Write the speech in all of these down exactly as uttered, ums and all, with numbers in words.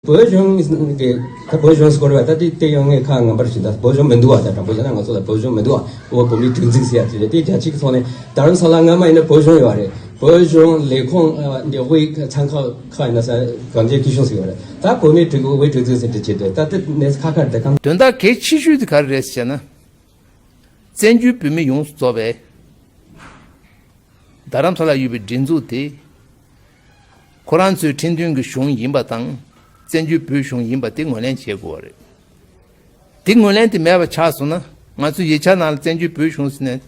བོད་གཞུང་གི་ད་བོད་གཞུང་སྐོར་བ་ད་དེ་དེ་ཡང་ངས་ཁ་ངན་པར་ཞུ། ད་བོད་གཞུང་མི་འདུག་བ། ད་དྲང་པོ་བཤད་ན་ང་ཚོ་ལ་བོད་གཞུང་མི་འདུག་བ། འོ་བོད་མིའི་སྒྲིག་འཛུགས་ཟེར་ཡ་དེ་རེད། དེ་རྒྱ་ཆེ་གི་ཐོག་ནས་རྡ་རམ་ས་ལ་སྔ་མ་ཡིན་ན་བོད་གཞུང་ཡོད་རེད། བོད་གཞུང་ལས་ཁུངས་ཨ་འདི་དབུས་ཚང་ཁག་ཁག་ཡིན་ན་ས་གངས་ཅན་སྐྱིད་གཤོངས་ཟེར་ཡོད་རེད། ད་བོད་མིའི་སྒྲིག་དབུས་སྒྲིག་འཛུགས་ཟེར་དེ་བྱེད་དེ་ད་དེ་གནས་ཁ་ཁ་རེད། ད་གང་དོན་དག་གལ་ཆེ་ཤོས་དེ་ག་རེ་རེད་ཟེར་ན། བཙན་བྱོལ་བོད་མི་ཡོངས་སུ་རྫོགས་པའི་རྡ་རམ་ས་ལ་ཡོད་པའི་སྒྲིག་འཛུགས་དེ། ཁོ་རང་ཚོའི་ཁྲིམས་མཐུན་གྱི་གཞུང་ཡིན་པ་དང་། བཙན་བྱོལ་བོད་གཞུང་ཡིན་པ་དེ་ངོས་ལེན་བྱེད་དགོས་པ་རེད། དེ་ངོས་ལེན་དེ་མེད་པ་ཆགས་སོང་ན། ང་ཚོའི་ཡིག་ཆ་ནང་ལ་བཙན་བྱོལ་བོད་གཞུང་ཟེར་ནས་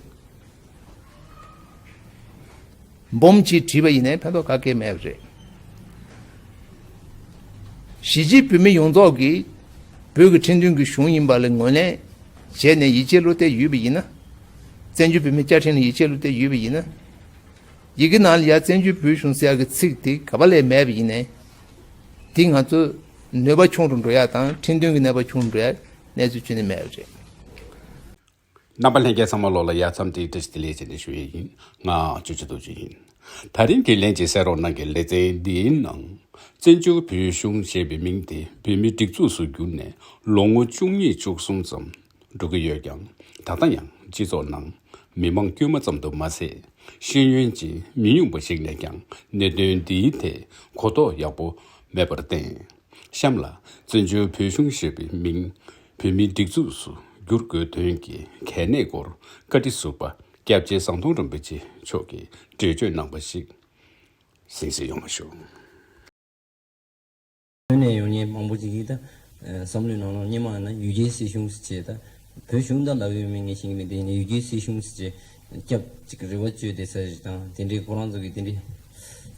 འབུམ་གཅིག་བྲིས་པ་ཡིན་ནའི་ཕན་ཐོགས་ག་གེ་མེད་པ་རེད། གཞིས་བྱེས་བོད་མི་ཡོངས་རྫོགས་ཀྱིས་བོད་ཀྱི་ཁྲིམས་མཐུན་གྱི་གཞུང་ཡིན་པ་ལ་ངོས་ལེན་བྱས་ནས་ཡིད་ཆེས་བློ་གཏད་ཡོད་པ་ཡིན་ན། བཙན་བྱོལ་བོད་མིའི་བཅའ་ཁྲིམས་ལ་ཡིད་ཆེས་བློ་གཏད་ཡོད་པ་ཡིན་ན། ཡི་གེ་ནང་ལ་ཡ་བཙན་བྱོལ་བོད་གཞུང་ཟེར་ཡག་གི་ཚིག་དེ་ག་པ་ལས་མེད་པ་ཡིན་ནའི། དེ་ང་ཚོ་ནུས་པ་ཆུང་རུ་འགྲོ་ཡག་དང་ཁྲིམས་མཐུན་གྱི་ནུས་པ་ཆུང་རུ་འགྲོ་ཡག་གནས་ཚུལ་ཁྱོན་ནས་མེད་པ་རེད། རྣམ་པ་ལྷན་རྒྱས་ཚང་མ་ལོག་ལ་ཡ་མཚམས་འདིའི་བཀྲ་ཤིས་བདེ་ལེགས་བྱས་ནས་ཞུ་ཡས་ཡིན། ང་ཅོ་ཅོ་རྡོ་རྗེ་ཡིན། ད་རིང་གི་ལན་གཅིག་གསན་རོགས་གནང་གི་ལེ་ཚན་འདིའི་ནང་། བཙན་བྱོལ་བོད་གཞུང་ཞེས་པའི་མིང་དེ་བོད་མིའི་སྒྲིག་འཛུགས་སུ་བསྒྱུར་ནས་ལོ་ངོ་བཅུ་གཉིས་བཅུ་གསུམ་ཙམ་འགྲོ་གི་ཡོད་ཀྱང་། ད་ལྟ་ཡང་སྤྱི་ཚོགས་ནང་མི་མང་དཀྱུས་མ་ཙམ་དུ་མ་ཟད། ཤེས་ཡོན་ཅན་མི་ཉུང་པ་ཞིག་ནས་ཀྱང་གནད་དོན་འདིའི་ཐད་གོ་རྟོགས་ཡག་པོ་མེད་པར་བརྟེན། གཤམ་ལ་བཙན་བྱོལ་བོད་གཞུང་ཞེས་པའི་མིང་བོད་མིའི་སྒྲིག་འཛུགས་སུ་བསྒྱུར་དགོས་དོན་གྱི་གལ་གནད་སྐོར་བཀའ་ཁྲི་ཟུར་པ་སྐྱབས་རྗེ་ཟམ་གདོང་རིན་པོ་ཆེ་མཆོག་གིས་འགྲེལ་བརྗོད་གནང་པ་ཞིག་གསན་གཟིགས་ཡོང་བ་ཞུ། ཐོན་ནས་ཡོང་མཁན་མང་པོ་ཅིག་གིས་ད་བསམ་བློའི་ནང་ལ་སྔོན་མ་ན་ཡུལ་གྱའི་སྲིད་གཞུང་ཟེར་བྱས། ད་བོད་གཞུང་ད་ལབ་ཡོད་མེད་ངས་ཤེས་ཀྱི་མེད། དེ་ཡིན་ན་ཡུལ་གྱའི་སྲིད་གཞུང་ཟེར་བྱས་སྐྱབས་ཅིག་རེ་བ་བཅོལ་བསྡད་ས་ཞིག་དང་། དེ་འདྲའི་ཁོ་རང་ཚོ་གིས་དེ་འདྲའི་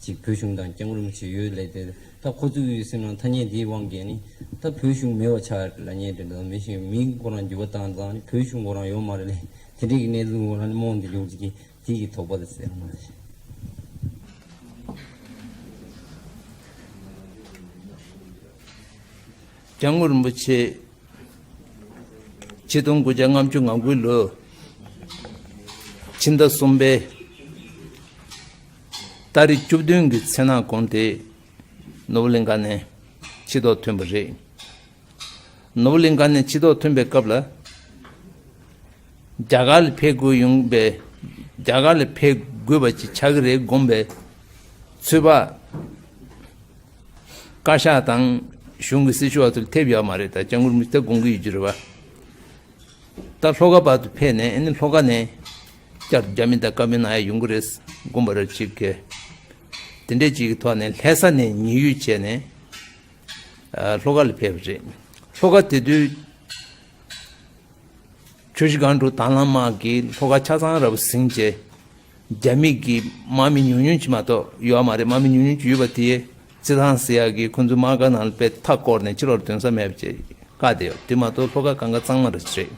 ཅིག་བོད་གཞུང་དང་སྐྱབས་མགོན་རིན་པོ་ཆེ་ཡོད་ལབ་དེ། ད་ཁོ་ཚོའི་སེམས་ནང་ཐ་སྙད་དེའི་དབང་གིས་ནི་ད་བོད་གཞུང་མེད་པ་ཆགས་ལབ་མཁན་དེ་འདྲ་མི་ཤེས། མིང་ཁོ་རང་འགྱུར་བ་བཏང་ཙང་ནི་བོད་གཞུང་ཁོ་རང་ཡོད་མ་རེད་ལབ། དེ་འདྲའི་གི་གནས་ཚུལ་ཁོ་རང་ནི་རྨོངས་ཏེ་ཡོང་ཅིག་གིས། དེ་གི་དོགས་པ་ལ་ཟེར་མ་རེད། སྐྱབས་མགོན་རིན་པོ་ཆེ་ཆིག་སྟོང་དགུ་བརྒྱ་ལྔ་བཅུ་ང་དགུའི་ལོ་ཕྱི་ཟླ་གསུམ་པའི་ཏ་རིག་བཅུ་བདུན་གྱི་མཚན་ནག་གུང་དེ་ནོར་བུ་གླིང་ཁ་ནས་ཕྱི་ཐོག་ཐོན་པ་རེད། ནོར་བུ་གླིང་ཁ་ནས་ཕྱི་ཐོག་ཐོན་པའི་སྐབས་ལ། རྒྱ་གར་ལ་ཕེབས་དགོས་ཡོང་པའི། རྒྱ་གར་ལ་ཕེབས་དགོས་པ་ཅིག་ཆགས་ཀྱི་རེད་དགོངས་པའི་ཚོད་དཔག་བཀའ་ཤག་དང་གཞུང་གི་སྲི་ཞུ་བ་ཚོར་ཐེབས་ཡོད་མ་རེད། ད་སྐྱབས་མགོན་རིན་པོ་ཆེ་དགོངས་ཀྱི་ཡོད་ཀྱི་རེད་བ། ད་ལྷོ་ཁ་བར་དུ་ཕེབས་ནས། ཨ་ནི་ལྷོ་ཁ་ནས་བསྐྱར་རྒྱ་མི་དང་བཀའ་མོལ་གནང་ཡ་ཡོང་གི་རེད་དགོངས་པ་རེད་ཅིག་གི། དེ་འདྲས་ཅིག་གི་ཐོག་ནས་ལྷ་ས་ནས་ཉེ་བར་བྱས་ནས། ཨ། ལྷོ་ཁ་ལ་ཕེབས་པ་རེད། ལྷོ་ཁ་དེ་དུས་ཆུ་བཞི་སྒང་དྲུག་དྭང་བླངས་དམག་གིས་ལྷོ་ཁ་ཆ་ཚང་ར་བ་ཟིན་བྱས། རྒྱ་མི་གི་དམག་མི་ཉུང་ཉུང་ཅིག་མ་གཏོགས་ཡོད་མ་རེད། དམག་མི་ཉུང་ཉུང་ཅིག་ཡོད་པ་དེ་རྩེད་ཐང་ཟེར་ཡག་གི་ཁོ་ཚོའི་དམག་སྒར་ནང་ལ་དཔེ་མཐའ་བསྐོར་ནས་ཕྱི་ལོགས་ལ་ཐོན་ས་མེད་པ་བྱས་བཀག་བསྡད་ཡོད། དེ་མ་གཏོགས་ལྷོ་ཁ་གང་ག་གཙང་མ་རེད་ཟེར།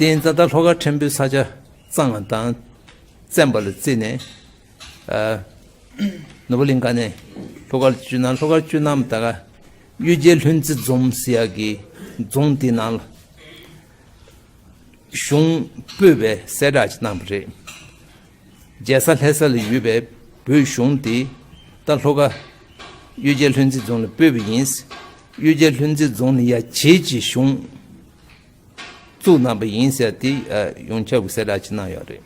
དེ་ཡིན་ཙང་ད་ལྷོ་ཁ་ཕྲན་བུ་ས་ཆ་གཙང་བ་དང་བཙན་པ་ལ་བརྩིས་ནས། ཨ། ནོར་བུ་གླིང་ཁ་ནས་ལྷོ་ཁར་བསྐྱོད་གནང་། ལྷོ་ཁར་བསྐྱོད་གནང་། ད་ག་གཡུལ་རྒྱལ་ལྷུན་རྩེ་རྫོང་ཟེར་ཡག་གི་རྫོང་དེའི་ནང་ལ་གཞུང་སྤོས་པའི་གསལ་བསྒྲགས་ཅིག་གནང་བ་རེད། རྒྱལ་ས་ལྷ་ས་ལ་ཡོད་པའི་བོད་གཞུང་དེ་ད་ལྷོ་ཁ་གཡུལ་རྒྱལ་ལྷུན་རྩེ་རྫོང་ལ་སྤོས་པ་ཡིན། གཡུལ་རྒྱལ་ལྷུན་རྩེ་རྫོང་ནས་ཡར་བྱེས་ཀྱི་གཞུང་བཙུགས་གནང་པ་ཡིན་ཟེར་དེ། ཨ། ཡོངས་ཁྱབ་ཀྱི་གསལ་བསྒྲགས་ཅིག་གནང་ཡོད་རེད།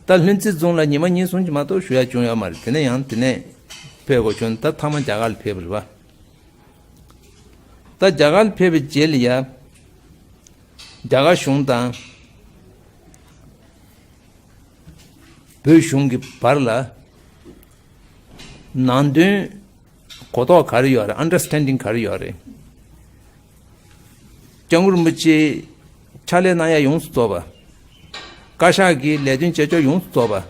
ད་ལྷུན་རྩེ་རྫོང་ལ་ཉི་མ་གཉིས་གསུམ་ཅིག་མ་གཏོགས་བཞུགས་ཡག་བྱུང་ཡོད་མ་རེད། དེ་ནས་ཡང་དེ་ནས་ཕེབས་དགོས་བྱུང་། ད་མཐའ་མ་རྒྱ་གར་ལ་ཕེབས་པ་རེད་བ། ད་རྒྱ་གར་ལ་ཕེབས་པའི་རྗེས་ལ་ཡ། རྒྱ་གར་གཞུང་དང་བོད་གཞུང་གི་བར་ལ་ནང་དོན་གོ་རྟོགས་ག་རེ་ཡོད་རེད། ཨན་ཌར་སི་ཊེན་ཌིང་ག་རེ་ཡོད་རེད། སྐྱབས་མགོན་རིན་པོ་ཆེ་ཕྱག་ལས་གནང་ཡ་ཡོངས་སུ་རྫོགས་པ། བཀའ་ཤག་གི་ལས་དོན་བྱེད་ཕྱོགས་ཡོངས་སུ་རྫོགས་པ།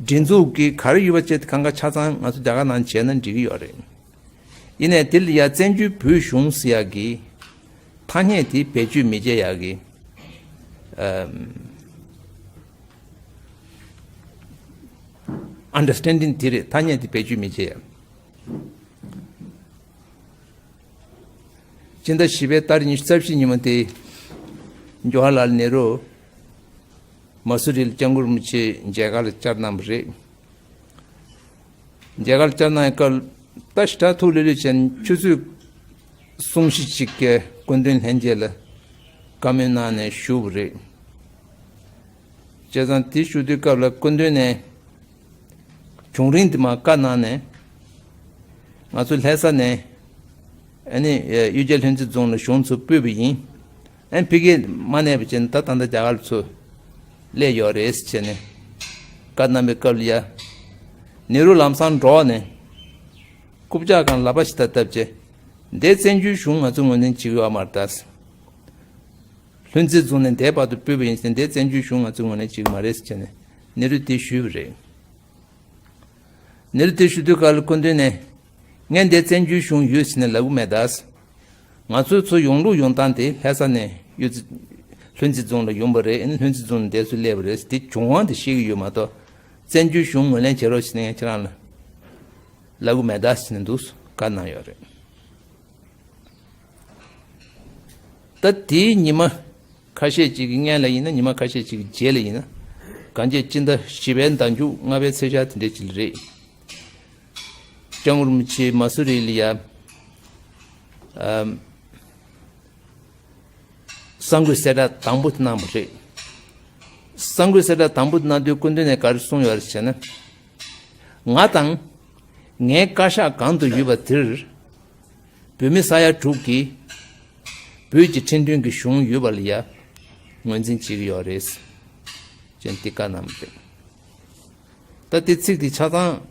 སྒྲིག་འཛུགས་ཀྱི་ག་རེ་ཡོད་པ་བྱས་ཏེ་གང་ག་ཆ་ཚང་ང་ཚོ་རྒྱ་གར་ནང་བྱས་ན་འགྲིག་གི་ཡོད་རེད། ཡིན་ནའི་དེ་ལ་ཡ་བཙན་བྱོལ་བོད་གཞུང་ཟེར་ཡག་གི་ཐ་སྙད་དེ་བེད་སྤྱོད་མི་བྱེད་ཡག་གི། ཨམ། ཨན་ཌར་སི་ཊེན་ཌིང་དེ་རེད། ཐ་སྙད་དེ་བེད་སྤྱོད་མི་བྱེད་ཡག། སྤྱི་ཟླ་བཞི་པའི་ཏ་རིག་ཉི་ཤུ་རྩ་བཞི་ཉིན་མོ་དེ། ཇོ་ཧར་ལཱལ་ནེ་རུ་མ་སུ་རི་ལ་སྐྱབས་མགོན་རིན་པོ་ཆེ་མཇལ་ཁ་ལ་བཅར་གནང་བ་རེད། མཇལ་ཁ་ལ་བཅར་གནང་བའི་སྐབས་ ད་ཞེ་དྲག་ཐུགས་ལྷོད་ལྷོད་བྱས་ནས་ཆུ་ཚོད་གསུམ་བཞི་ཅིག་གི་སྐུ་མདུན་ལྷན་རྒྱས་ལ་བཀའ་མོལ་གནང་ནས་ཞུས་པ་རེད། བྱས་ཙང་དེ་ཞུ་དུས་སྐབས་ལ་སྐུ་མདུན་ནས་བྱུང་རིམ་དེ་མར་བཀའ་གནང་ནས། ང་ཚོ་ལྷ་ས་ནས་ཨ་ནི་གཡུལ་རྒྱལ་ལྷུན་རྩེ་རྫོང་ལ་གཞུང་ཚོ་སྤོས་པ་ཡིན། ཨ་ནི་ཕ་གིར་མ་གནས་པ་བྱས་ནས་ད་ད་ལྟ་རྒྱ་གར་ཚོ་སླེབས་ཡོད་རེད་ཟེར་བྱས་ནས་བཀའ་གནང་པའི་སྐབས་ལ་ཡ། ནེ་རུ་ལམ་སང་འགྲོ་ནས་རྐུབ་བཀྱག་སྒང་ལག་པ་ཞིག་ད་བཏབ་བྱས། འདི་བཙན་བྱོལ་གཞུང་ང་ཚོ་ངོས་ལེན་བྱེད་ཀྱི་ཡོད་མ་རེད་ད། ལྷུན་རྩེ་རྫོང་ནས་འདས་བར་དུ་སྤོས་པ་ཡིན་ཟེར་འདི་བཙན་བྱོལ་གཞུང་ང་ཚོས་ངོས་ལེན་བྱེད་ཀྱི་མ་རེད་ཟེར་བྱས་ནས་ནེ་རུ་དེ་ཞུས་པ་རེད། ནེ་རུ་དེ་ཞུ་དུས་སྐབས་ལ་སྐུ་མདུན་ནས་ངས་འདི་བཙན་བྱོལ་གཞུང་ཡོད་ཟེར་ནས་ལབ་ཀྱི་མེད་ད། ང་ཚོའི་ཚོ་ཡོང་ལུགས་ཡོང་སྟངས་དེ་ལྷ་ས་ནས་གཡུ་རྩེ་ལྷུན་རྩེ་རྫོང་ལ་ཡོང་པ་རེད། ལྷུན་རྩེ་རྫོང་ནས་འདས་སུ་སླེབས་པ་རེད། དེ་བྱུང་དབང་དེ་ཤེས་ཀྱི་ཡོད་མ་གཏོགས་བཙན་བྱོལ་གཞུང་ངོས་ལེན་བྱེད་རོགས་ཟེར་ནས་ངས་ཁྱེད་རང་ལ་ལབ་ཀྱི་མེད་ད་ཟེར་ནས་འདུག་བཀའ་གནང་ཡོད་རེད། ད་དེའི་ཉི་མ་ཁ་ཤས་ཅིག་གི་སྔོན་ལ་ཡིན་ན། ཉི་མ་ཁ་ཤས་ཅིག་གི་རྗེས་ལ་ཡིན་ན། གངས་ཅན་སྤྱི་ཟླ་བཞི་པའི་ཟླ་མཇུག་ལྔ་པའི་ཚེས་ཤར་དེ་འདྲའི་ཅིག་ལ་རེད། སྐྱབས་མགོན་རིན་པོ་ཆེ་མ་སུ་རི་ལ་ཡ། ཨམ། གསང་འགོད་གསལ་བསྒྲགས་དང་པོ་དེ་གནང་བ་རེད། གསང་འགོད་གསལ་བསྒྲགས་དང་པོ་དེ་གནང་དུས་སྐུ་མདུན་ནས་ག་རེ་གསུངས་ཡོད་རེད་ཟེར་ན། ང་དང་ངའི་བཀའ་ཤག་སྒང་དུ་ཡོད་པ་དེར། བོད་མི་ས་ཡ་དྲུག་གིས་བོད་ཀྱི་ཁྲིམས་མཐུན་གྱི་གཞུང་ཡོད་པ་ལ་ཡ་ངོས་འཛིན་བྱེད་ཀྱི་ཡོད་རེད། ཅེས་འདི་བཀའ་གནང་བ་རེད། ད་དེ་ཚིག་དེ་ཆ་ཚང་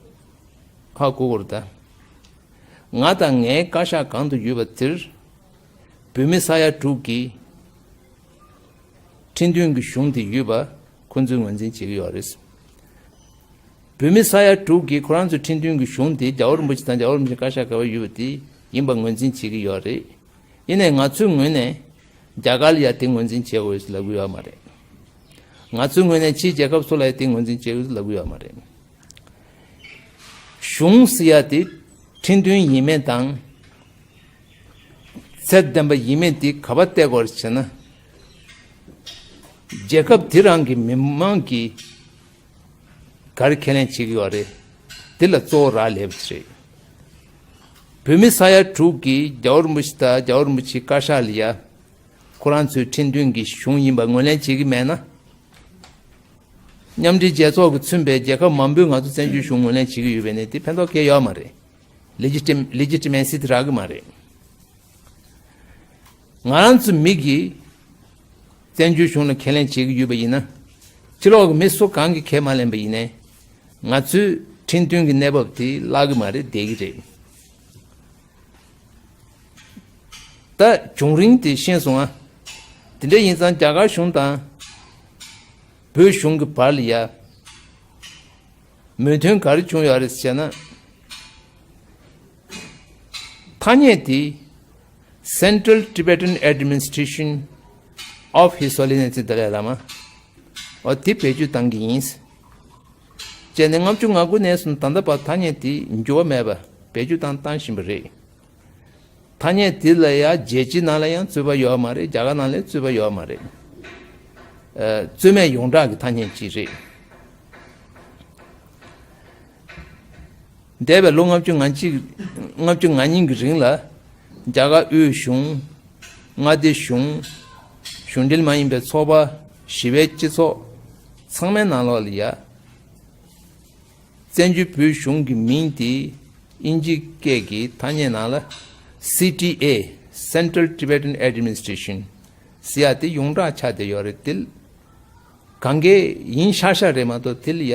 ཧ་གོ་དགོས་རེད་ད། ང་དང་ངའི་བཀའ་ཤག་སྒང་དུ་ཡོད་པ་དེར། བོད་མི་ས་ཡ་དྲུག་གིས་ཁྲིམས་མཐུན་གྱི་གཞུང་དེ་ཡོད་པ་ཁོང་ཚོས་ངོས་འཛིན་བྱེད་ཀྱི་ཡོད་རེད། བོད་མི་ས་ཡ་དྲུག་གིས་ཁོ་རང་ཚོའི་ཁྲིམས་མཐུན་གྱི་གཞུང་དེ་རྒྱལ་བ་རིན་པོ་ཆེ་དང་རྒྱལ་བ་རིན་པོ་ཆེ་བཀའ་ཤག་ག་པར་ཡོད་པ་དེ་ཡིན་པ་ངོས་འཛིན་བྱེད་ཀྱི་ཡོད་རེད། ཡིན་ནའི་ང་ཚོའི་ངོས་ནས་རྒྱ་གར་ལ་ཡ་དེ་ངོས་འཛིན་བྱེད་དགོས་ཟེར་ལབ་ཀྱི་ཡོད་མ་རེད། ང་ཚོའི་ངོས་ནས་ཕྱིའི་རྒྱལ་ཁབ་ཚོ་ལ་ཡ་དེ་ངོས་འཛིན་བྱེད་དགོས་ཟེར་ལབ་ཀྱི་ཡོད་མ་རེད། གཞུང་ཟེར་ཡ་དེ་ཁྲིམས་མཐུན་ཡིན་མིན་དང་། ཚད་ལྡན་པ་ཡིན་མིན་དེ་ག་པར་བལྟ་དགོས་རེད་ཟེར་ན། རྒྱལ་ཁབ་དེ་རང་གི་མི་མང་གིས་ག་རེ་ཁས་ལེན་བྱེད་ཀྱི་ཡོད་རེད། དེ་ལ་གཙོ་བོ་རག་ལས་པ་རེད། བོད་མི་ས་ཡ་དྲུག་གིས་རྒྱལ་བ་རིན་པོ་ཆེ་དང་རྒྱལ་བ་རིན་པོ་ཆེའི་བཀའ་ཤག་ལ་ཡ། ཁོ་རང་ཚོའི་ཁྲིམས་མཐུན་གྱི་གཞུང་ཡིན་པ་ངོས་ལེན་བྱེད་ཀྱི་མེད་ན། མཉམ་འབྲེལ་རྒྱལ་ཚོགས་ཀྱིས་མཚོན་པའི་རྒྱལ་ཁབ་མང་པོས་ང་ཚོ་བཙན་བྱོལ་གཞུང་ངོས་ལེན་བྱེད་ཀྱི་ཡོད་པ་ཡིན་ན་དེ་ཕན་ཐོགས་གང་ཡང་ཡོད་མ་རེད། ལེ་ཇི་ཊི་ལེ་ཇི་ཊི་མེ་སི་དེ་རག་གི་མ་རེད། ང་རང་ཚོ་མི་གིས་བཙན་བྱོལ་གཞུང་ལ་ཁས་ལེན་བྱེད་ཀྱི་ཡོད་པ་ཡིན་ན། ཕྱི་ལོགས་ཀྱི་མི་སུ་གང་གིས་ཁས་མ་ལེན་པ་ཡིན་ནའི། ང་ཚོའི་ཁྲིམས་མཐུན་གྱི་གནས་བབ་དེ་བརླག་གི་མ་རེད། བསྡད་ཀྱི་རེད། ད་བྱུང་རིམ་དེ་ཤེས་སོང་ང་། དེ་འདྲ་ཡིན་ཙང་རྒྱ་གར་གཞུང་དང་བོད་གཞུང་གི་བར་ལ་ཡ། མོས་མཐུན་ག་རེ་བྱུང་ཡོད་རེད་ཟེར་ན། ཐ་སྙད་དེ་Central Tibetan Administration of His Holiness the Dalai Lama འོ་དེ་བེད་སྤྱོད་བཏང་གི་ཡིན། བྱས་ནས་ལྔ་བཅུ་ང་དགུ་ནས་བཟུང་ད་ལྟ་བར་ཐ་སྙད་དེ་འགྱུར་བ་མེད་པ་བེད་སྤྱོད་བཏང་བཏང་བཞིན་པ་རེད། ཐ་སྙད་དེ་ལ་ཡང་རྒྱལ་སྤྱིའི་ནང་ལ་ཡང་རྩོད་པ་ཡོད་མ་རེད། རྒྱ་གར་ནང་ལ་རྩོད་པ་ཡོད་མ་རེད། ཨ། རྩོད་མེད་ཡོངས་གྲགས་ཀྱི་ཐ་སྙད་ཅིག་རེད། འདས་པའི་ལོ་ལྔ་བཅུ་ང་གཅིག་ལྔ་བཅུ་ང་གཉིས་ཀྱི་རིང་ལ་རྒྱ་གར་དབུས་གཞུང་། མངའ་སྡེ་གཞུང་། གཞུང་འབྲེལ་མ་ཡིན་པའི་ཚོགས་པ། ཞི་བའི་སྤྱི་ཚོགས་ཚང་མའི་ནང་ལོགས་ལ་ཡ། བཙན་བྱོལ་བོད་གཞུང་གི་མིང་དེ་དབྱིན་ཇིའི་སྐད་ཀྱི་ཐ་སྙད་ནང་ལ་སི་ཊི་ཨེ། Central Tibetan Administration ཟེར་ཡ་དེ་ཡོངས་གྲགས་ཆགས་བསྡད་ཡོད་རེད་དེ། གང་གས་ཡིན་ཤག་ཤག་རེད་མ་གཏོགས་དེ་ལ་ཡ་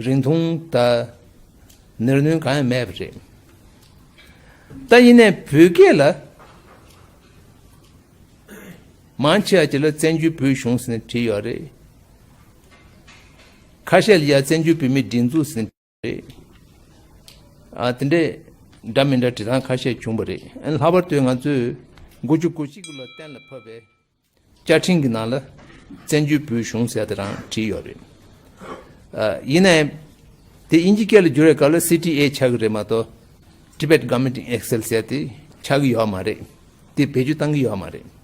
རིང་ཐུང་དང་ནུས་ནུས་གང་ཡང་མེད་པ་རེད། ད་ཡིན་ནའི་བོད་སྐད་ལ་མང་ཆེ་བ་ཅིག་ལ་བཙན་བྱོལ་བོད་གཞུང་ཟེར་ནས་བྲིས་ཡོད་རེད། ཁ་ཤས་ལ་ཡ་བཙན་བྱོལ་བོད་མིའི་སྒྲིག་འཛུགས་ཟེར་ནས་བྲིས་རེད། ཨ། དེ་འདྲའི་འདྲ་མི་འདྲ་བྲིས་སྟངས་ཁ་ཤས་བྱུང་བ་རེད། ཨ་ནི་ལྷག་པར་དུ་ང་ཚོས་དགུ་བཅུ་གོ་གཅིག་ལོ་གཏན་ལ་ཕབ་པའི་བཅའ་ཁྲིམས་ཀྱི་ནང་ལ་བཙན་བྱོལ་བོད་གཞུང་ཟེར་དེ་རང་བྲིས་ཡོད་རེད། ཨ། ཡིན་ནའི་དེ་དབྱིན་ཇི་སྐད་ལ་བསྒྱུར་བའི་སྐབས་ལ་སི་ཊི་ཨེ་ཆགས་ཀྱི་རེད་མ་གཏོགས་Tibet Government in Exile ཟེར་དེ་ཆགས་ཀྱི་ཡོད་མ་རེད། དེ་བེད་སྤྱོད་བཏང་གི་ཡོད་མ་རེད།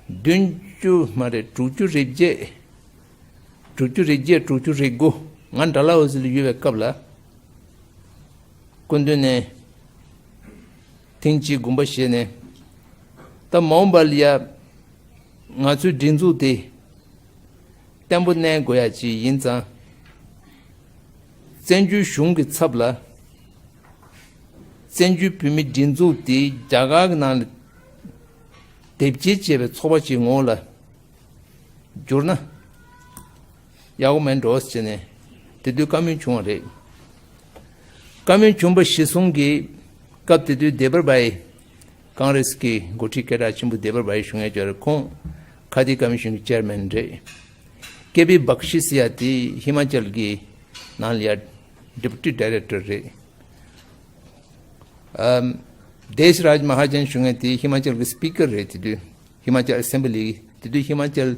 བདུན་ཅུ་མ་རེད། དྲུག་ཅུ་རེ་བརྒྱད། དྲུག་ཅུ་རེ་བརྒྱད་དྲུག་ཅུ་རེ་དགུ། ང་ཌལ་ཧོ་སི་ལ་ཡོད་པའི་སྐབས་ལ། སྐུ་མདུན་ནས་ཐེངས་གཅིག་དགོངས་པ་བཞེས་ནས། ད་མ་འོངས་པ་ལ་ཡ་ང་ཚོའི་སྒྲིག་འཛུགས་དེ་བརྟན་པོ་གནས་དགོས་ཡ་ཅིག་ཡིན་ཙང་། བཙན་བྱོལ་གཞུང་གི་ཚབ་ལ་བཙན་བྱོལ་བོད་མིའི་སྒྲིག་འཛུགས་དེ་རྒྱ་གར་གྱི་ནང་ལ་དེབ་སྐྱེལ་བྱས་པའི་ཚོགས་པ་ཅིག་ངོ་ལ་བསྒྱུར་ན་ཡག་པོ་མེད་འགྲོ་ཟེར་ནས་དེ་དུས་བཀའ་མོལ་བྱུང་བ་རེད། བཀའ་མོལ་བྱུང་བ་གཞིར་བཟུང་གིས་སྐབས་དེ་དུས་དེ་བར་བའི་ཀང་རེས་ཀྱི་འགོ་ཁྲིད་སྐད་གྲགས་ཆེན་པོ་དེ་བར་བའི་ཞུ་མཁན་ཅིག་ཡོད་རེད། ཁོང་ཁ་ཏི་ཀོ་མི་ཤོན་གྱི་ཅེར་མེན་རེད། ཀེ་པི་བག་ཤི་ཟེར་ཡ་དེ་ཧི་མ་ཅལ་གྱི་ནང་ལ་ཡ་ཌེ་པུ་ཊི་ཌའི་རེག་ཊར་རེད། ཨམ། དེཤ་རཱཇ་མ་ཧཱ་ཇན་ཞུ་མཁན་དེ་ཧི་མ་ཅལ་གྱི་སི་པི་ཀར་རེད། དེ་དུས་ཧི་མ་ཅལ་ཨེ་སེམ་བྷ་ལི་དེ་དུས་ཧི་མ་ཅལ་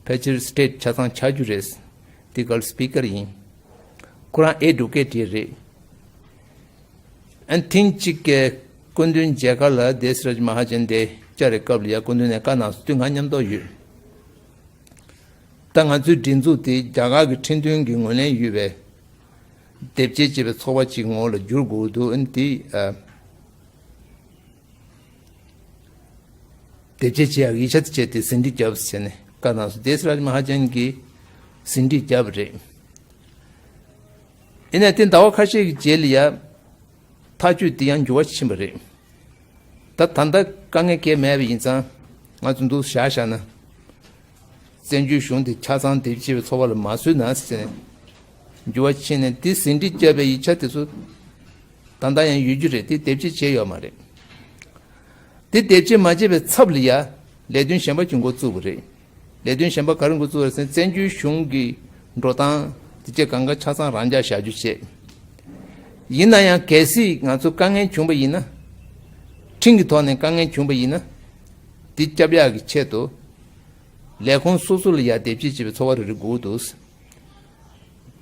ཕལ་ཆེར་སི་ཊེཊ་ཆ་ཚང་ཆགས་རྒྱུ་རེད། དེ་གར་སི་པི་ཀར་ཡིན། ཁོ་རང་ཨེ་ཌུ་ཀེ་ཊི་རེད། ཨན་ཐེངས་གཅིག་གི་སྐུ་མདུན་མཇལ་ཁ་ལ་དེཤ་རཱཇ་མ་ཧཱ་ཇན་དེ་བཅར་བའི་སྐབས་ལ་ཡ་སྐུ་མདུན་ནས་བཀའ་གནང་སོང་། དུས་ང་མཉམ་དུ་ཡོད། ད་ང་ཚོའི་སྒྲིག་འཛུགས་དེ་རྒྱ་གར་གྱི་ཁྲིམས་མཐུན་གྱི་ངོས་ལེན་ཡོད་པའི་དེབ་སྐྱེལ་བྱེད་པའི་ཚོགས་པ་ཅིག་ངོ་ལ་བསྒྱུར་དགོས་འདུག་ཨན་དེ་ཨ། དེབ་སྐྱེལ་བྱེད་ཡག་ཡིག་ཆ་དེ་སྤྱད་དེ་ཟིན་བྲིས་བརྒྱབ་ཟེར་ནས་བཀའ་གནང་སོང་། དེཤ་རཱཇ་མ་ཧཱ་ཇན་གྱིས་ཟིན་བྲིས་བརྒྱབ་པ་རེད། ཡིན་ནའི་དེ་ཟླ་བ་ཁ་ཤས་ཀྱི་རྗེས་ལ་ཡ་ཐག་གཅོད་དེ་ཡང་འགྱུར་བ་ཕྱིན་པ་རེད། ད་ད་ལྟ་དཀའ་ངལ་གང་ཡང་མེད་པ་ཡིན་ཙང་ང་ཚོ་འདུག་བཞག་བཞག་ན། བཙན་བྱོལ་གཞུང་དེ་ཆ་ཚང་དེབ་སྐྱེལ་བའི་ཚོགས་པ་ལ་མ་བཟོས་ན་ཟེར་ནས་འགྱུར་བ་ཕྱིན་ནས། དེ་ཟིན་བྲིས་བརྒྱབ་པའི་ཡིག་ཆ་དེ་ཚོ་ད་ལྟ་ཡང་ཡོད་རྒྱུ་རེད། དེ་དེབ་སྐྱེལ་བྱས་ཡོད་མ་རེད། དེ་དེབ་སྐྱེལ་མ་བྱས་པའི་ཚབ་ལ་ཡ་ལས་དོན་གཞན་པ་ཅིག་འགོ་བཙུགས་པ་རེད། ལས་དོན་གཞན་པ་ག་རེ་འགོ་བཙུགས་པ་རེད་ཟེར་ན། བཙན་བྱོལ་གཞུང་གི་འགྲོ་སྟངས་དེ་ཚོ་གང་ག་ཆ་ཚང་རང་འཇགས་བཞག་རྒྱུ་བྱས། ཡིན་ན་ཡང་གལ་སྲིད་ང་ཚོ་དཀའ་ངལ་བྱུང་བ་ཡིན་ན། ཁྲིམས་ཀྱི་ཐོག་ནས་དཀའ་ངལ་བྱུང་བ་ཡིན་ན། དེ་སྐྱོབ་ཡག་གི་ཆེད་དུ། ལས་ཁུངས་སོ་སོ་ལ་ཡ་དེབ་སྐྱེལ་བྱེད་པའི་ཚོགས་པ་རེ་རེ་དགོས་འདུག་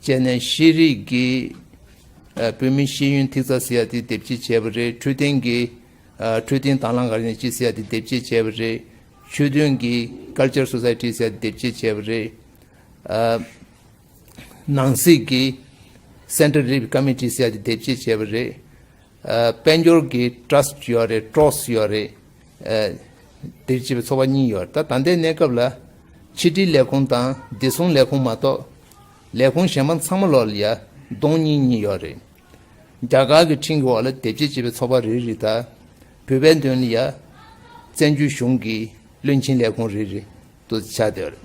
བྱས་ནས་ཤེས་རིག་གི། ཨ། བོད་མིའི་ཤེས་ཡོན་ཐིག་རྩ་ཟེར་ཡ་དེ་དེབ་སྐྱེལ་བྱས་པ་རེད། འཕྲོད་བསྟེན་གྱི། ཨ། འཕྲོད་བསྟེན་དང་བླངས་ག་རེ་ཅིག་ཟེར་ཡ་དེ་དེབ་སྐྱེལ་བྱས་པ་རེད། ཆོས་དོན་གྱི་Culture Society ཟེར་ཡ་དེ་དེབ་སྐྱེལ་བྱས་པ་རེད། ཨ། ནང་སྲིད་ཀྱི་Central Relief Committee ཟེར་ཡ་དེ་དེབ་སྐྱེལ་བྱས་པ་རེད། ཨ། དཔལ་འབྱོར་གྱི་ཊྲ་སི་ཊི་ཡོད་རེད། ཊྲོས་ཡོད་རེད། ཨ། དེབ་སྐྱེལ་བའི་ཚོགས་པ་གཉིས་ཡོད་རེད། ད་ད་ལྟའི་གནས་སྐབས་ལ་ཕྱི་དྲིལ་ལས་ཁུངས་དང་བདེ་སྲུང་ལས་ཁུངས་མ་གཏོགས་ལས་ཁུངས་གཞན་པ་ཚང་མ་ལོག་ལ་ཡ་གདོང་གཉིས་གཉིས་ཡོད་རེད། རྒྱ་གར་གྱི་ཁྲིམས་ཀྱི་འོག་ལ་དེབ་སྐྱེལ་བྱེད་པའི་ཚོགས་པ་རེ་རེ་དང་། བོད་པའི་དོན་ལ་ཡ་བཙན་བྱོལ་གཞུང་གི་བློན་ཆེན་ལས་ཁུངས་རེ་རེ་འདུག་ཆགས་བསྡད་ཡོད་རེད།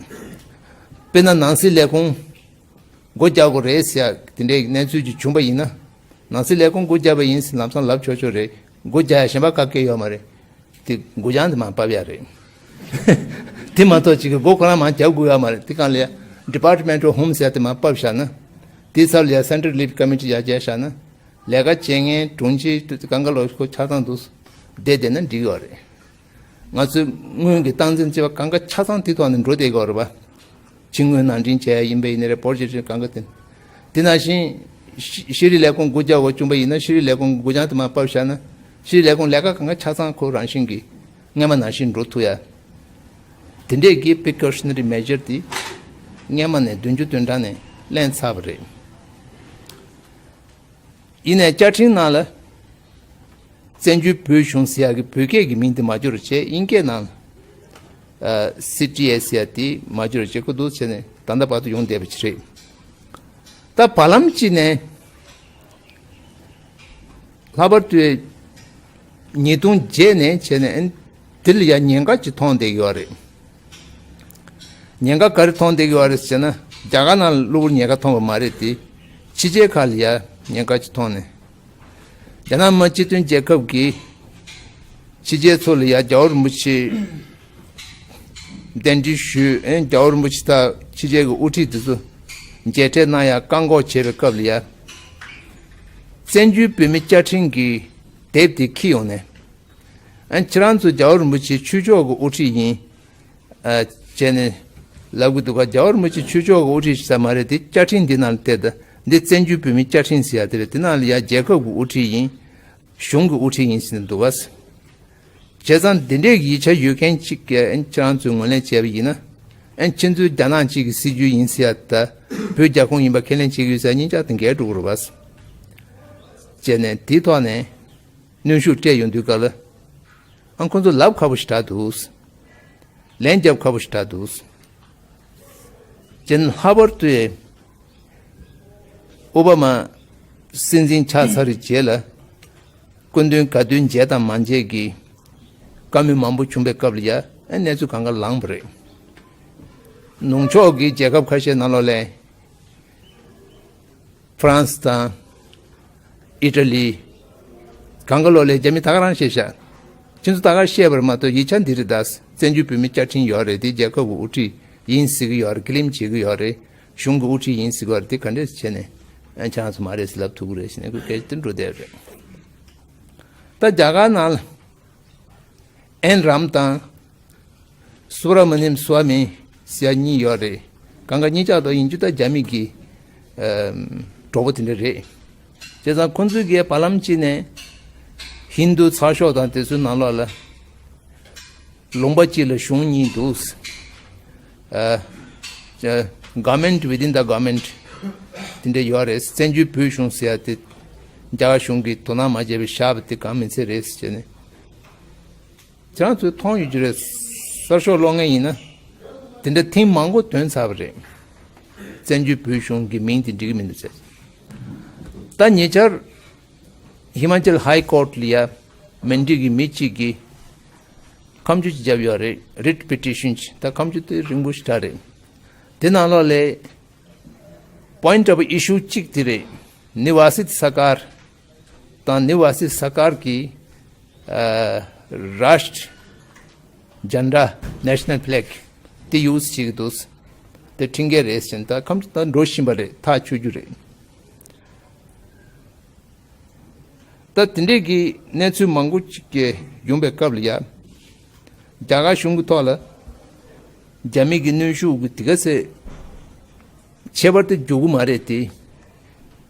དཔེར་ན་ནང་སྲིད་ལས་ཁུངས་སྒོ་རྒྱག་དགོས་རེད་ཟེར་ཡ་དེ་འདྲའི་གནས་ཚུལ་ཅིག་བྱུང་བ་ཡིན་ན། ནང་སྲིད་ལས་ཁུངས་སྒོ་བརྒྱབ་པ་ཡིན་ཟེར་ལམ་སང་ལབ་ཆོག་ཆོག་རེད། སྒོ་རྒྱག་ཡ་གཞན་པ་ག་གེ་ཡོད་མ་རེད། དེ་སྒོ་རྒྱང་དེ་མར་ཕབ་ཡ་རེད། དེ་མ་གཏོགས་ཅིག་གི་སྒོ་ཁོ་རང་མར་རྒྱག་དགོས་ཡོད་མ་རེད། དེ་གང་ལ་ཡ་Department of Home ཟེར་ཡ་དེ་མར་ཕབ་བཞག་ན། དེའི་ཚབ་ལ་ཡ་Central Relief Committee ཡར་རྒྱས་བཞག་ན། ལས་ཀ་བྱེད་མཁན་དྲུང་ཆེ་གང་ག་ལོ་ཁོ་ཆ་ཚང་འདུག་བསྡད་བསྡད་ན་འགྲིག་ཡོད་རེད། ང་ཚོའི་སྔོན་གྱི་སྟངས་འཛིན་བྱེད་པ་གང་ག་ཆ་ཚང་དེ་ཐོག་ནས་འགྲོ་བསྡད་ཀྱི་ཡོད་རེད་པ། ཕྱི་དངུལ་ནང་འདྲེན་བྱས་ཡ་ཡིན་པ་ཡིན་ནའི་རེད། བོར་རྗེས་ཀྱི་གང་ག་དེ། དེ་ནང་བཞིན་ཤེས་ཤེས་རིག་ལས་ཁུངས་སྒོ་རྒྱག་དགོས་བྱུང་པ་ཡིན་ན། ཤེས་རིག་ལས་ཁུངས་སྒོ་རྒྱང་དེ་མར་ཕབ་བཞག་ན། ཤེས་རིག་ལས་ཁུངས་ལས་ཀ་གང་ག་ཆ་ཚང་ཁོ་རང་བཞིན་གྱིས་སྔོན་མ་ནང་བཞིན་འགྲོ་ཐུབ་ཡ། དེ་འདྲས་ཀྱི་precautionary measure དེ་སྔོན་མ་ནས་བདུན་ཅུ་དོན་གྲངས་ནས་ལེན་ཚར་བ་རེད། ཡིན་ནའི་བཅའ་ཁྲིམས་ནང་ལ་བཙན་བྱོལ་བོད་གཞུང་ཟེར་ཡག་གི་བོད་སྐད་ཀྱི་མིང་དེ་མ་འཇོག་རོགས་བྱེད། དབྱིན་སྐད་ནང་ལ་ཨ་སི་ཊི་ཨེ་ཟེར་ཡག་དེ་མ་འཇོག་རོགས་བྱེད་དགོས་འདུག་ཟེར་ནས་ད་ལྟ་བར་དུ་ཡོང་བསྡད་པ་ཅིག་རེད། ད་བར་ལམ་གཅིག་ནས་ལྷག་པར་དུ་ཉིས་སྟོང་བརྒྱད་ནས་བྱས་ནས་དེ་ལ་ཡ་ཉེན་ཁ་ཅིག་མཐོང་བསྡད་ཀྱི་ཡོད་རེད། ཉེན་ཁ་ག་རེ་མཐོང་བསྡད་ཀྱི་ཡོད་རེད་ཟེར་ན། རྒྱ་གར་ནང་ལ་གློ་བུར་ཉེན་ཁ་མཐོང་བ་མ་རེད་དེ། ཕྱི་རྒྱལ་ཁག་ལ་ཡ་ཉེན་ཁ་ཅིག་མཐོང་ནས། རྒྱ་ནག་མི་དམངས་སྤྱི་མཐུན་རྒྱལ་ཁབ་ཀྱིས་ཕྱི་རྒྱལ་ཚོ་ལ་ཡ་རྒྱལ་བ་རིན་པོ་ཆེ་གདན་འདྲེན་ཞུས། ཨེ་རྒྱལ་བ་རིན་པོ་ཆེ་དང་ཕྱི་རྒྱལ་གྱི་དབུ་ཁྲིད་དེ་ཚོ་མཇལ་འཕྲད་གནང་ཡ་བཀག་འགོག་བྱས་པའི་སྐབས་ལ་ཡ། བཙན་བྱོལ་བོད་མིའི་བཅའ་ཁྲིམས་ཀྱི་དེབ་དེ་འཁྱེར་ཡོང་ནས། ཨ་ཁྱེད་རང་ཚོ་རྒྱལ་བ་རིན་པོ་ཆེ་ཆོས་ཕྱོགས་ཀྱི་དབུ་ཁྲིད་ཡིན། ཨ་བྱས་ནས་ལབ་གི་འདུག་ག་རྒྱལ་བ་རིན་པོ་ཆེ་ཆོས་ཕྱོགས་ཀྱི་དབུ་ཁྲིད་ཞིག་ས་མ་རེད་དེ། བཅའ་ཁྲིམས་འདི་ནང་ལ་བལྟས་ད། འདི་བཙན་བྱོལ་བོད་མིའི་བཅའ་ཁྲིམས་ཟེར་ཡ་དེ་རེད། དེ་ནང་ལ་ཡ་རྒྱལ་ཁབ་ཀྱི་དབུ་ཁྲིད་ཡིན། གཞུང་གི་དབུ་ཁྲིད་ཡིན་ཟེར་ནས་འདུག་ག་བྱས་ཙང་འདི་འདྲའི་ཡིག་ཆ་ཡོད་མཁན་གཅིག་གིས་ཁྱེད་རང་ཚོས་ངོས་ལེན་བྱས་པ་ཡིན་ན། ཨན་ཁྱེད་ཚོའི་རྒྱ་ནག་གཅིག་གི་སྲིད་ཇུས་ཡིན་ཟེར་ཡ་ད་བོད་རྒྱ་ཁོངས་ཡིན་པ་ཁས་ལེན་བྱེད་ཀྱི་ཡོད་ཟེར་ཡ་གཉིས་ཆར་དེ་འགལ་འགྲོ་གི་རེད་པ། བྱས་ནས་དེའི་ཐོག་ནས་གནོན་ཤུགས་སྤྲད་ཡོང་དུས་སྐབས་ལ་ཨང་ཁོང་ཚོ་ལབ་ཁག་པོ་ཞིག་དྲག་འདུག་ལན་རྒྱབ་ཁག་པོ་ཞིག་དྲག་འདུག་ཅན་ལྷག་པར་དུ་ཨོ་བྷ་མ་སྲིད་འཛིན་ཆགས་ཚར་བའི་རྗེས་ལ་སྐུ་མདུན་དགའ་སྟོན་མཇལ་དང་མ་མཇལ་གྱི་བཀའ་མོལ་མང་པོ་བྱུང་བའི་སྐབས་ལ་ཡ་ཨ་གནས་ཚུལ་གང་ག་ལངས་པ་རེད། ནུབ་ཕྱོགས་ཀྱི་རྒྱལ་ཁབ་ཁ་ཤས་ནང་ལོགས་ལ་ཧྥ་རན་སི་དང་ཨི་ཊ་ལི། གང་ག་ལོགས་ལ་རྒྱ་མི་ད་ག་རང་བཤད་ཤག་ཁྱེད་ཚོ་ད་ག་བཤད་པར་མ་གཏོགས་ཡིག་ཆ་འདི་རེད་ད། བཙན་བྱོལ་བོད་མི་བཅའ་ཁྲིམས་ཡོད་རེད་དེ། རྒྱལ་ཁབ་ཀྱི་དབུ་ཁྲིད་ཡིན་ཟེར་གྱི་ཡོད་རེད། ཀི་ལིམ་བྱེད་ཀྱི་ཡོད་རེད། གཞུང་གི་དབུ་ཁྲིད་ཡིན་ཟེར་གྱི་ཡོད་རེད། དེ་ག་འདྲས་བྱས་ནས་ཨ་ཆང་སུ་མ་རེད་ཟེར་ལབ་ཐུབ་ཀྱི་རེད་ཟེར་ནས་ཁོས་སྐད་ཆ་དེ་འགྲོ་བསྡད་རེད། ད་རྒྱ་གར་ནང་ལ་ཨེན་རམ་དང་སུབ་ར་མ་ནིམ་སུ་ཝ་མི་ཟེར་ཡ་གཉིས་ཡོད་རེད། གང་ག་གཉིས་ཆགས་ཏོ་ཡིན་རྒྱུ་ད་རྒྱ་མི་གི་ཨམ་གྲོགས་པོ་དེ་འདྲ་རེད། བྱས་ཙང་ཁོང་ཚོའི་གི་བར་ལམ་གཅིག་ནས་ཧིན་རྡུ་ཚགས་ཤོག་དང་དེ་ཚོའི་ནང་ལོགས་ལ་ལུང་པ་གཅིག་ལ་གཞུང་གཉིས་འདུག་ཨ་government within the government དེ་འདྲ་ཡོད་རེད། བཙན་བྱོལ་བོད་གཞུང་ཟེར་ཡ་དེ་རྒྱ་གར་གཞུང་གིས་དོ་སྣང་མ་བྱས་པའི་བཞག་པ་དེ་གང་མིན་ཚད་རེད་ཟེར་ནས། ཁྱེད་རང་ཚོས་མཐོང་ཡོད་ཀྱི་རེད། གསར་ཤོག་ཀློག་མཁན་ཡིན་ན། དེ་འདྲ་ཐེངས་མང་པོ་ཐོན་ཚར་བ་རེད། བཙན་བྱོལ་བོད་གཞུང་གི་མིང་དེ་འགྲིག་གི་མི་འདུག་ཟེར། ད་ཉེ་ཆར་ཧི་མ་ཅལ་ཧའི་ཀོར་ལ་ཡ་མན་ཌི་གི་མི་གཅིག་གིས་ཁ་མཆུ་ཅིག་བརྒྱབ་ཡོད་རེད། རིཊ་པི་ཊི་ཤན་ཅིག་ད་ཁ་མཆུ་དེ་རིང་པོ་ཞེ་དྲག་རེད། དེ་ནང་ལོགས་ལ་point of issue གཅིག་དེ་རེད། ནི་ཝ་སི་ཏི་ས་ཀར་དང་ནི་ཝ་སི་ཏི་ས་ཀར་གྱི་ཨ་རཱཤ་ཊྲ་ཇན་ཌ་ནེ་ཤ་ནལ་ཕི་ལེག་དེ་ཡུ་སི་བྱེད་ཀྱི་འདུག་དེ་ཁྲིམས་འགལ་རེད་ཟེར་ནས་ད་ཁ་མཆུ་ད་འགྲོ་བཞིན་པ་རེད། ཐག་ཆོད་རྒྱུ་རེད། ད་དེ་འདྲས་ཀྱི་གནས་ཚུལ་མང་པོ་ཅིག་གི་ཡོང་པའི་སྐབས་ལ་ཡ། རྒྱ་གར་གཞུང་གི་ཐོག་ལ་རྒྱ་མི་གི་གནོན་ཤུགས་ཀྱི་དེ་ག་ཚད་ཁྱད་པར་དེ་འགྱུར་གི་མ་རེད་དེ།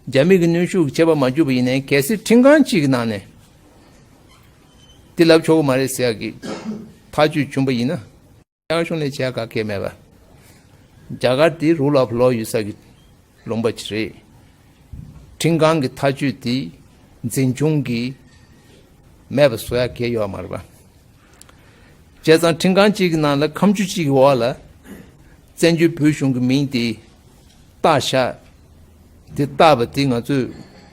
རྒྱ་མི་གི་གནོན་ཤུགས་ཀྱི་ཁྱད་པར་མ་འགྱུར་བ་ཡིན་ནའི་གལ་སྲིད་ཁྲིམས་ཁང་གཅིག་གི་ནང་ནས་དེ་ལབ་ཆོག་གི་མ་རེད་ཟེར་ཡག་གི་ཐག་གཅོད་བྱུང་པ་ཡིན་ན། རྒྱ་གཞུང་ལས་བྱེད་ག་གེ་མེད་པ། རྒྱ་གར་དེ་rule of law ཡོད་ས་གི་ལུང་པ་ཅིག་རེད། ཁྲིམས་ཁང་གི་ཐག་གཅོད་དེ་འཛིན་སྐྱོང་གི་མེད་པ་བཟོ་ཡ་གེ་ཡོད་མ་རེད་པ། བྱས་ཙང་ཁྲིམས་ཁང་གཅིག་གི་ནང་ལ་ཁ་མཆུ་གཅིག་གི་འོག་ལ་བཙན་བྱོལ་བོད་གཞུང་གི་མིང་དེ་བཏགས་ཤག་དེ་བཏགས་པ་དེ་ང་ཚོས་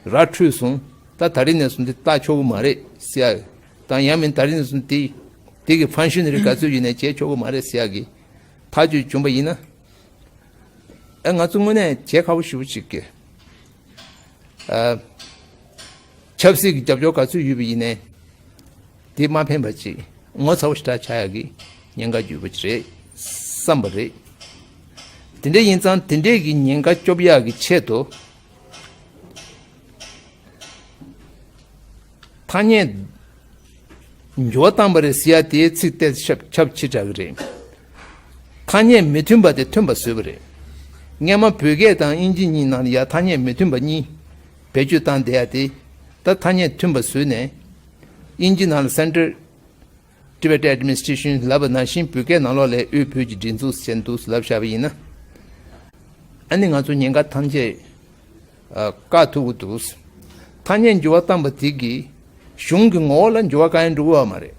ར་འཕྲོད་སོང་། ད་ད་རིང་ནས་བཟུང་སྟེ་བཏགས་ཆོག་གི་མ་རེད་ཟེར་ཡ། དང་ཡང་མིན་ད་རིང་ནས་བཟུང་སྟེ་དེ་གི་ཕན་ཤུན་རིགས་ག་ཚོད་ཡོད་ནའི་བྱེད་ཆོག་གི་མ་རེད་ཟེར་ཡ་གི་ཐག་གཅོད་བྱུང་པ་ཡིན་ན། ཨ་ང་ཚོ་དངོས་གནས་བྱེད་ཁག་པོ་ཞེ་པོ་ཅིག་གི་ཨ་ཆབ་སྲིད་ཀྱི་རྒྱབ་སྐྱོར་ག་ཚོད་ཡོད་པ་ཡིན་ནའི་དེ་མ་ཕན་པ་ཅིག་ངོ་ཚ་བོ་ཞེ་དྲག་ཆགས་ཡག་གི་ཉེན་ཁ་ཡོད་པ་ཅིག་རེད་བསམ་པ་རེད། དེ་འདྲ་ཡིན་ཙང་དེ་འདྲས་ཀྱི་ཉེན་ཁ་སྐྱོབ་ཡག་གི་ཆེད་དུ། ཐ་སྙད་འགྱུར་བ་བཏང་པ་རེད་ཟེར་ཡ་དེའི་ཚིག་ཏོག་ཙམ་ཁྱབ་ཆེ་དྲགས་ཀྱི་རེད། ཐ་སྙད་མི་མཐུན་པ་དེ་མཐུན་པ་བཟོས་པ་རེད། སྔན་མ་བོད་སྐད་དང་དབྱིན་ཇི་གཉིས་ནང་ལ་ཡ་ཐ་སྙད་མི་མཐུན་པ་གཉིས་བེད་སྤྱོད་བཏང་བསྡད་ཡ་དེ། ད་ཐ་སྙད་མཐུན་པ་བཟོས་ནས་དབྱིན་ཇི་ནང་ལ་Central Tibet Administration ལབ་པ་ནང་བཞིན་བོད་སྐད་ནང་ལོགས་ལ་དབུས་བོད་ཀྱི་སྒྲིག་འཛུགས་ཟེར་འདུག་ལབ་བཞག་པ་ཡིན་ན། ཨ་ནི་ང་ཚོ་ཉེན་ཁ་ཐམས་ཅད་ཨ་བཀག་ཐུབ་ཀྱི་འདུག་ཐ་སྙད་འགྱུར་བ་བཏང་པ་དེ་གིས་གཞུང་གི་ངོ་བོ་ལ་འགྱུར་བ་གང་ཡང་འགྲོ་གི་ཡོད་མ་རེད།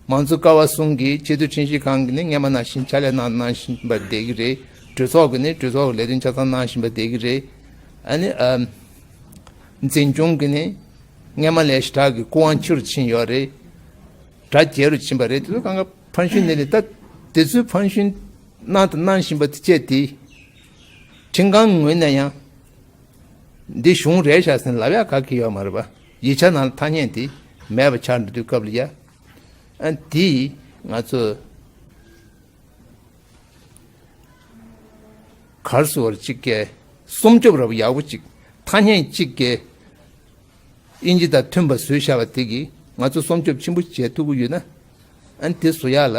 མང་གཙོ་ཀ་བ་གསུམ་གྱི་ཆེས་མཐོའི་ཁྲིམས་ཞིབ་ཁང་གིས་ནི་སྔན་མ་ནང་བཞིན་ཕྱག་ལས་གནང་གནང་བཞིན་པ་བསྡད་ཀྱི་རེད། གྲོས་ཚོགས་ཀྱིས་ནི་གྲོས་ཚོགས་ཀྱི་ལས་དོན་ཆ་ཚང་གནང་བཞིན་པ་བསྡད་ཀྱི་རེད། ཨ་ནི་ཨ་འཛིན་སྐྱོང་གིས་ནི་སྔན་མ་ལས་ཞེ་དྲག་གི་སྐུ་དབང་ཕྱི་རུ་ཕྱིན་ཡོད་རེད། གྲ་རྒྱས་རུ་ཕྱིན་པ་རེད། དེ་ཚོ་གང་ག་ཕན་ཤུན་ནི་རེད། ད་དེ་ཚོའི་ཕན་ཤུན་གནང་དང་གནང་བཞིན་པ་དེ་བཅས་དེ་ཁྲིམས་ཁང་ངོས་ནས་ཡང་འདི་གཞུང་རེད་ཤག་ཟེར་ལབ་ཡག་ག་གི་ཡོད་མ་རེད་པ། ཡིག་ཆ་ནང་ལ་ཐ་སྙད་དེ་མེད་པ་ཆགས་འགྲོ་དུས་སྐབས་ལ་ཡ། ཨ་དེ་ང་ཚོ་གར་སོ་བར་གཅིག་གི་སྲུང་སྐྱོབ་རབ་ཡག་པོ་གཅིག་ཐ་སྙད་གཅིག་གི་དབྱིན་ཇི་དང་མཐུན་པ་བཟོས་བཞག་པ་དེ་གིས་ང་ཚོ་སྲུང་སྐྱོབ་ཆེན་པོ་བྱེད་ཐུབ་ཀྱི་ཡོད་ན། ཨ་ནི་དེ་བཟོ་ཡག་ལ་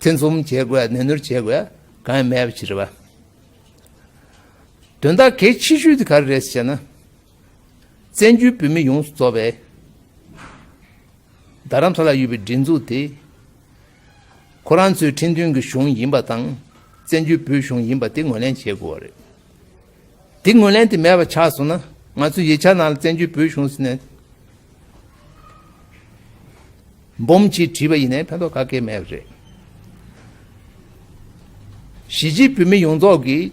ཐེ་ཚོམ་བྱེད་དགོས་ཡ་ནན་ནོར་བྱེད་དགོས་ཡ་གང་ཡང་མེད་པ་ཅིག་རེད་པ། དོན་དག་གལ་ཆེ་ཤོས་དེ་ག་རེ་རེད་ཟེར་ན། བཙན་བྱོལ་བོད་མི་ཡོངས་སུ་རྫོགས་པའི་རྡ་རམ་ས་ལ་ཡོད་པའི་སྒྲིག་འཛུགས་དེ་ ཁོ་རང་ཚོའི་ཁྲིམས་མཐུན་གྱི་གཞུང་ཡིན་པ་དང་། བཙན་བྱོལ་བོད་གཞུང་ཡིན་པ་དེ་ངོས་ལེན་བྱེད་དགོས་པ་རེད། དེ་ངོས་ལེན་དེ་མེད་པ་ཆགས་སོང་ན། ང་ཚོ་ཡིག་ཆ་ནང་ལ་བཙན་བྱོལ་བོད་གཞུང་ཟེར་ནས་སྦོམ་གཅིག་བྲིས་པ་ཡིན་ནའི་ཕན་ཐོགས་ག་གེ་མེད་པ་རེད། གཞིས་བྱེས་བོད་མི་ཡོངས་རྫོགས་ཀྱིས་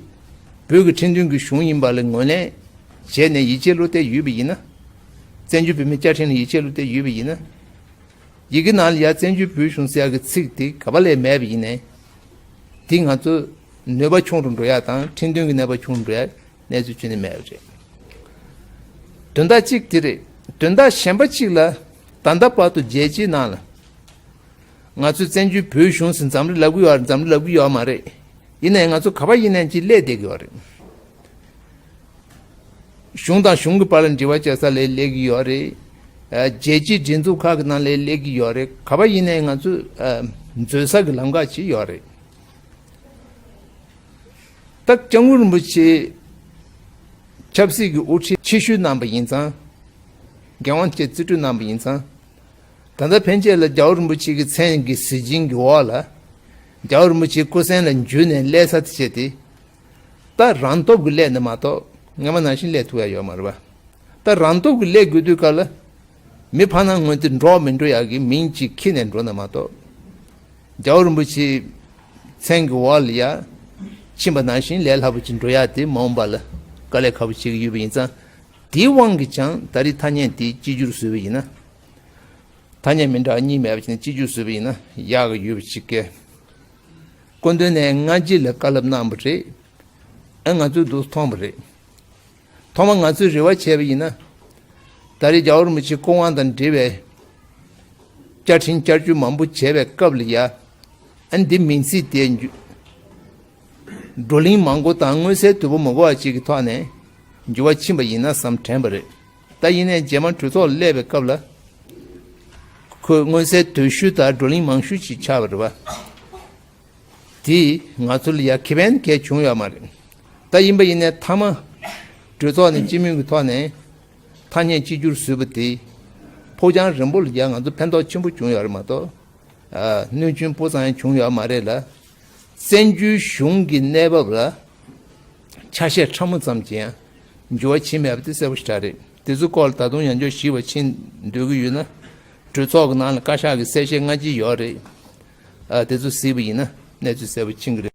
བོད་ཀྱི་ཁྲིམས་མཐུན་གྱི་གཞུང་ཡིན་པ་ལ་ངོས་ལེན་བྱས་ནས་ཡིད་ཆེས་བློ་གཏད་ཡོད་པ་ཡིན་ན། བཙན་བྱོལ་བོད་མིའི་བཅའ་ཁྲིམས་ལ་ཡིད་ཆེས་བློ་གཏད་ཡོད་པ་ཡིན་ན། ཡི་གེ་ནང་ལ་ཡ་བཙན་བྱོལ་བོད་གཞུང་ཟེར་ཡག་གི་ཚིག་དེ་ག་པ་ལས་མེད་པ་ཡིན་ནའི། དེ་ང་ཚོ་ནུས་པ་ཆུང་རུ་འགྲོ་ཡག་དང་ཁྲིམས་མཐུན་གྱི་ནུས་པ་ཆུང་རུ་འགྲོ་ཡག་གནས་ཚུལ་ཁྱོན་ནས་མེད་པ་རེད། དོན་དག་གཅིག་དེ་རེད། དོན་དག་གཞན་པ་གཅིག་ལ། ད་ལྟ་བར་དུ་རྒྱལ་སྤྱིའི་ནང་ལ་ང་ཚོས་བཙན་བྱོལ་བོད་གཞུང་ཟེར་འཛམ་གླིང་ལབ་ཀྱི་ཡོད་རེད། འཛམ་གླིང་ལབ་ཀྱི་ཡོད་མ་རེད། ཡིན་ནའི་ང་ཚོ་ག་པ་ཡིན་ནའི་ཅིག་སླེབས་བསྡད་ཀྱི་ཡོད་རེད། གཞུང་དང་གཞུང་གི་བར་ལ་འབྲེལ་བ་བྱེད་ས་ལ་སླེབས་ཀྱི་ཡོད་རེད། ཨ། རྒྱལ་སྤྱིའི་སྒྲིག་འཛུགས་ཁག་གི་ནང་ལ་སླེབས་ཀྱི་ཡོད་རེད། ག་པ་ཡིན་ནའི་ང་ཚོ། ཨ། འཛུལ་ས་གི་ལམ་ཁ་ཅིག་ཡོད་རེད། ད་སྐྱབས་མགོན་རིན་པོ་ཆེ་ཆབ་སྲིད་ཀྱི་དབུ་ཁྲིད་ཆེ་ཤོས་གནང་པ་ཡིན་ཙང་། རྒྱལ་དབང་ཆེ་རྩིས་སྤྲོད་གནང་པ་ཡིན་ཙང་། ད་ལྟ་ཕན་ཆད་ལ་རྒྱལ་བ་རིན་པོ་ཆེ་གི་མཚན་གྱི་གཟི་བྱིན་གྱི་འོག་ལ། རྒྱལ་བ་རིན་པོ་ཆེའི་སྐུ་མཚན་ལ་འཇུས་ནས་སླེབས་ས་དེ་བྱས་ཏེ། ད་རང་སྟོབས་ཀྱིས་སླེབས་ནས་མ་གཏོགས་སྔ་མ་ནང་བཞིན་སླེབས་ཐུབ་ཡ་ཡོད་མ་རེད་པ། ད་རང་སྟོབས་ཀྱིས་སླེབས་དགོས་དུས་སྐབས་ལ། མི་ཕར་ནང་ངོས་ཏེ་འགྲོ་མི་འགྲོ་ཡག་གི་མིང་གཅིག་འཁྱེར་ནས་འགྲོ་ན་མ་གཏོགས། རྒྱལ་བ་རིན་པོ་ཆེའི་མཚན་གྱི་འོག་ལ་ཡ་ཕྱིན་པ་ནང་བཞིན་ལས་སླ་པོ་ཅིག་འགྲོ་ཡག་དེ་མ་འོངས་པ་ལ་དཀའ་ལས་ཁག་པོ་བྱེད་ཀྱི་ཡོད་པ་ཡིན་ཙང་། དེའི་དབང་གིས་ཀྱང་ད་རེས་ཐ་སྙད་དེ་གཅིག་གྱུར་བཟོས་པ་ཡིན་ན། ཐ་སྙད་མི་འདྲ་བ་གཉིས་མེད་པ་བྱས་ནས་གཅིག་གྱུར་བཟོས་པ་ཡིན་ན་ཡག་གི་ཡོད་པ་ཅིག་སྐད། སྐུ་མདུན་ནས་སྔ་རྗེས་ལ་བཀའ་སློབ་གནང་བ་རེད། ཨ། ང་ཚོས་འདུག་མཐོང་བ་རེད། ཐོག་མ་ང་ཚོས་རེ་བ་བྱས་པ་ཡིན་ན། ད་རེས་རྒྱལ་བ་རིན་པོ་ཆེ་སྐུ་དབང་དང་འབྲེལ་བའི་བཅའ་ཁྲིམས་བསྐྱར་བཅོས་མང་པོ་བྱས་པའི་སྐབས་ལ་ཡ། ཨ། འདི་མིང་ཚིག་དེ་འགྱུར། བགྲོ་གླེང་མང་པོ་དང་མངོན་གསལ་དོད་པོ་མ་དགོས་པ་ཅིག་གི་ཐོག་ནས་འགྱུར་བ་ཕྱིན་པ་ཡིན་ན་བསམ་དྲན་པ་རེད། ད་ཡིན་ནའི་རྗེས་མ་གྲོས་ཚོགས་སླེབས་པའི་སྐབས་ལ། ཁོས་མངོན་གསལ་དོད་ཤོས་དང་བགྲོ་གླེང་མང་ཤོས་ཅིག་ཆགས་པ་རེད་པ། དེས་ང་ཚོ་ལ་ཡ་ཁེ་ཕན་གང་ཡང་བྱུང་ཡོད་མ་རེད། ད་ཡིན་པ་ཡིན་ནའི་མཐའ་མ་གྲོས་ཚོགས་ནས་སྤྱི་མོས་ཀྱི་ཐོག་ནས་ཐ་སྙད་གཅིག་གྱུར་བཟོས་པ་དེས་ཕོ་བྲང་རིན་པོ་ལ་ཡ་ང་ཚོ་ཕན་ཐོགས་ཆེན་པོ་བྱུང་ཡོད་རེད་མ་གཏོགས། ཨ། གནོད་སྐྱོན་སྤུ་ཙམ་ཡང་བྱུང་ཡོད་མ་རེད་ལ། བཙན་བྱོལ་གཞུང་གི་གནས་བབ་ལ་ཆ་ཤས་ཕྲ་མོ་ཙམ་གྱིས་ཡང་འགྱུར་བ་ཕྱིན་མེད་པ་དེ་གསལ་པོ་ཞེ་དྲག་རེད། དེ་ཚོའི་སྐོར་ལ་ད་དུང་ཡང་བསྐྱར་ཞིབ་པ་ཕྱིན་འདོད་ཀྱི་ཡོད་ན། གྲོས་ཚོགས་ཀྱི་ནང་ལ་བཀའ་ཤག་གི་གསལ་བཤད་སྔ་རྗེས་ཡོད་རེད། ཨ། དེ་ཚོ་གཟིགས་པ་ཡིན་ན་གནས་ཚུལ་གསལ་པོ་ཕྱིན་གྱི་རེད།